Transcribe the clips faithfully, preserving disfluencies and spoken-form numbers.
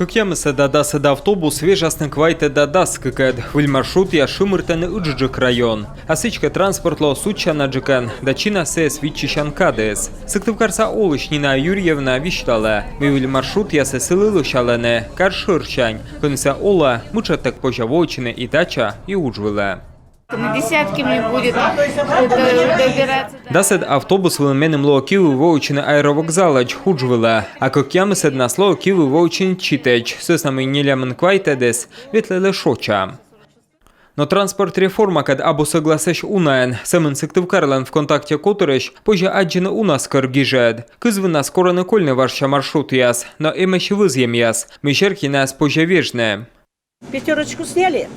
Кӧкъямысӧд да дасӧд автобус вежасны квайтӧд да дас кыкӧд. Выль маршрутъяс шымыртӧны ыджыдджык район. А сідзкӧ, транспорт лоӧ судзсянаджыкӧн да чинас сійӧс виччысян кадыс. Сыктывкарса олысь Нина Юрьевна висьталӧ, мый выль маршрутъясыс сылы лӧсялӧны кар шӧрсянь, кӧні сійӧ олӧ, мытшӧдтӧг позьӧ воӧдчыны и дача, и удж вылӧ. На десятке мне будет, э, добираться. Дасӧд автобус вылын меным лоӧ кивыв воӧдчыны аэровокзалӧдз удж вылӧ, а кӧкъямысӧднас лоӧ кивыв воӧдчыны Читӧдз, сы вӧсна мый нелямын квайтӧдыс ветлӧ Шоча. Но транспорт реформакӧд абу сӧгласӧсь унаӧн. Сӧмын Сыктывкарлӧн ВКонтакте котырысь позьӧ аддзыны унаскӧр гижӧд. Кызвыннас корӧны кольны важся маршрутъяс, но эмӧсь вӧзйӧмъяс, мый серти найӧс позьӧ вежны. Пятерочку сняли?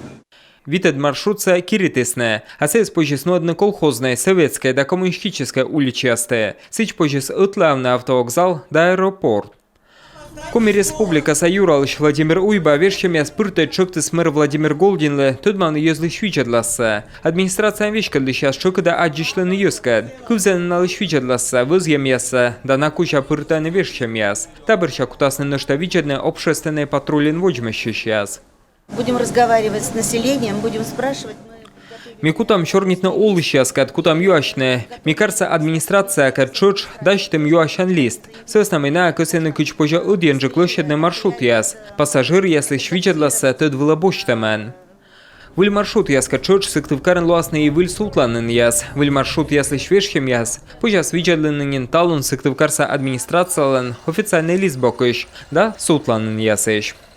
Витӧд маршрутсӧ киритісны, а сійӧс позис нуӧдны Колхознӧй, Советскӧй да Коммунистическӧй уличьясті. Сідз позис ӧтлаавны автовокзал да аэропорт. Коми Республикаса Юралысь Владимир Уйба вежсьӧмъяс пыртӧ тшӧктіс мэр Владимир Голдинлы тӧдмавны йӧзлысь видзӧдлассӧ. Администрацияӧн веськӧдлысьяс тшӧкыда аддзысьлӧны йӧзкӧд. Кывзӧны налысь видзӧдлассӧ, вӧзйӧмъяссӧ да на кузя пыртӧны вежсьӧмъяс. Та бӧрся кутасны нӧшта видзӧдны общественнӧй патрульын водзмӧстчысьяс. Будем разговаривать с населением, будем спрашивать. Мы готовим... Ми кутам сёрнитны олысьяскӧд, кутам юасьны. Ми карса администрациякӧд тшӧтш дасьтім юасян лист. Сы вӧсна мый найӧ кӧсйӧны кыдз позьӧ ӧдйӧнджык лӧсьӧдны маршрутъяс. Пассажиръяслысь видзӧдлассӧ тӧд вылӧ босьтӧмӧн. Выль маршрутъяскӧд тшӧтш Сыктывкарын лоасны и выль сувтланінъяс. Выль маршрутъяслысь вежсьӧмъяс позяс видзӧдлыны нин талун Сыктывкарса администрациялӧн официальнӧй лист бокысь да сувтланінъясысь.